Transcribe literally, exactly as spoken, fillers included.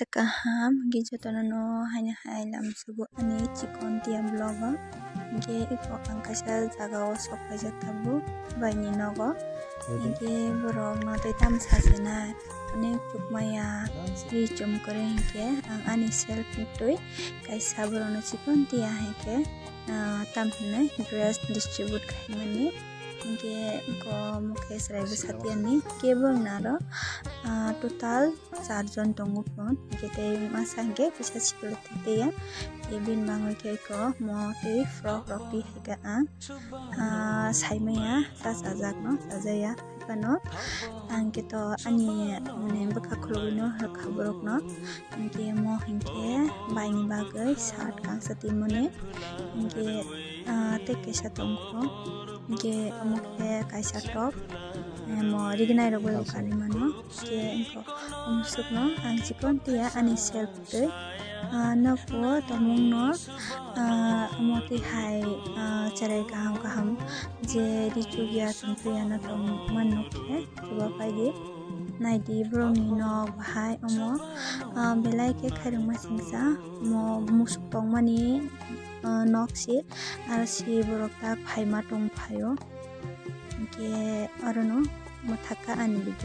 Kaham, hingke jotono no haino hai lamsugo ani chikon tia vlog o. Hingke iko ang kaisa jaga o sok paijak tabuk bai ni nogo. Hingke borok no tei tamo sasinai, onek chukmaya, ri chum kwrwi hingke ang ani self ni twi kaisa borok no chikon tia hingke, ah, tam hinwi dress distribute khaimani. Hingke iko mokhe chwrai bwsa tiyani, hingke borok no aro, ah, total char jon tongo phone, hingke tei masa hingke kisa sikle tei ya, tei bini bagwi khe eko mo tei frok rok twi hai kha ang, ah, saimaya cha chajak no chajaya hai phano, ang khe to ani mane bwkha khulugwi no rwkha borok no, hingke mo hingke bai ni bagwi shirt kangsa twi mani, hingke, ah, tei kaisa tongkho, hingke omo khe kaisa top, eh, mo rignai rok bai bo kanwi mano. Khe wngkha, omo swkno ang chikon tiya ani self twi, ah, nogo tongmungno, ah, omo twi hai, ah, cherai kaham kaham je richuk ya chumchuk ya no tong man nuk khe chuba paidi. Naidi borokni nok bahai omo, ah, belai khe khairokma singsa omo musuk tongmani, ah, nok se aro se borok ta phaima tong phaio. Hingke orono mwthakha ani video.